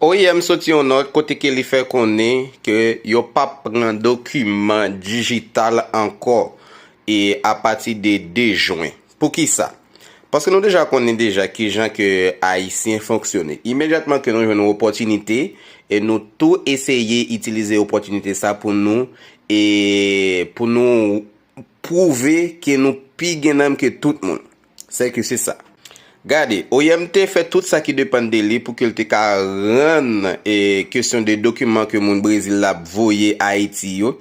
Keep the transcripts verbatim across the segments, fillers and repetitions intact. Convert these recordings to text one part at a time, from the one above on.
O I M soti yon nòt kote ke li fè konnen ke yo p ap pran dokiman dijital ankò e apati de de jen. Poukisa? Paske nou deja konnen deja kijan ke Ayisyen fonksyone. Imedyatman ke nou jwenn yon opòtinite, e nou tou eseye itilize opòtinite sa pou nou, e pou nou pwouve ke nou pi gen nanm ke tout moun. Se ke se sa. Gade, O I M te fè tout sa ki depann de li pou ke l te ka rann e kesyon de dokiman ke moun Brezil la ap voye Ayiti yo,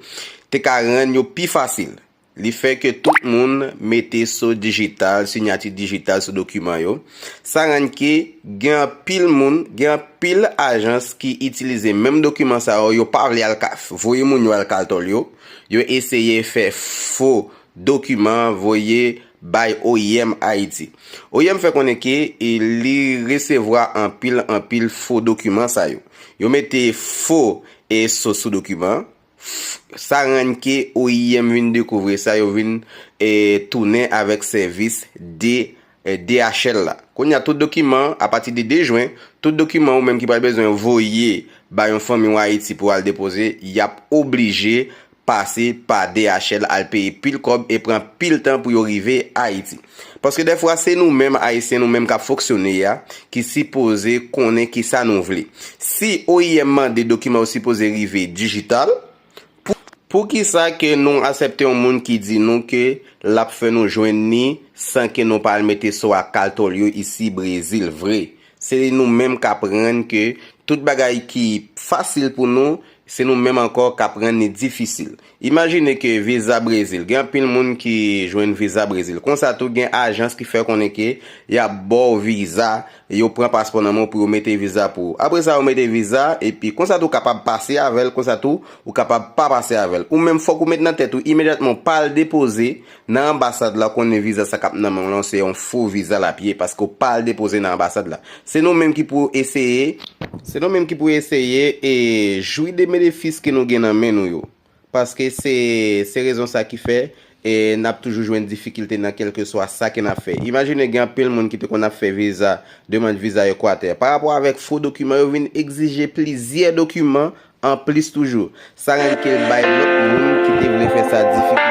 te ka rann yo pi fasil. Li fè ke tout moun mete so dijital, siyati dijital sou dokiman yo. Sa rann ke gen anpil moun, gen anpil ajans ki itilize menm dokiman sa yo, yo pa vle al ka, voye moun yo al Kaltòl yo. Yo eseye fè fo dokiman voye bay O I M Ayiti. O I M fè konnen ke e, li resevwa anpil, anpil fo dokiman sa yo. Yo mete fo e so sou dokiman. Sa rann ke O I M vin dekouvri sa, yo vin e, tounen avèk sèvis de e, D H L la. Kounye a, tout dokiman, apati de de jen, tout dokiman ou menm ki pral bezwen voye ba yon fanmi w Ayiti pou al depoze, y ap oblije pase pa D H L, al peye pil kòb e pran pil tan pou yo rive Ayiti. Paske dèfwa, se nou menm Ayisyen, nou menm k ap fonksyone a, ki sipoze konnen kisa nou vle. Si O I M mande dokiman yo sipoze rive dijital, pou, poukisa ke nou aksepte yon moun ki di nou ke l ap fè nou jwenn ni san ke nou pa al mete so a Kaltòl yo isi Brezil vre? Se nou menm k ap rann ke tout bagay ki fasil pou nou, se nou menm ankò k ap rann li difisil. Imajine ke viza Brezil, gen anpil moun ki jwenn viza Brezil. Konsa tou, gen ajans ki fè konnen ke y ap ba w viza, yo pran paspò nan men w pou yo mete viza pou ou. Apre sa, yo mete viza, epi konsa tou kapab pase avè l, konsa tou ou kapab pa pase avè l. Ou menm, fòk ou met nan tèt ou imedyatman w pa al depoze nan anbasad la, konnen viza sa k ap nan men w lan se yon fo viza l ap ye, paske w pa al depoze nan anbasad la. Se nou menm ki pou eseye, se nou menm ki pou eseye e jwi de benefis ke nou gen nan men nou yo. Paske se, se rezon sa ki fè e n ap toujou jwenn difikilte nan kèlkeswa sa ke n ap fè. Imajine gen anpil moun ki te konn ap fè viza, demann viza Ekwatè. Pa rapò avèk fo dokiman, yo vin egzije plizyè dokiman anplis toujou. Sa rann ke l bay lòt moun ki te vle fè sa difikilte.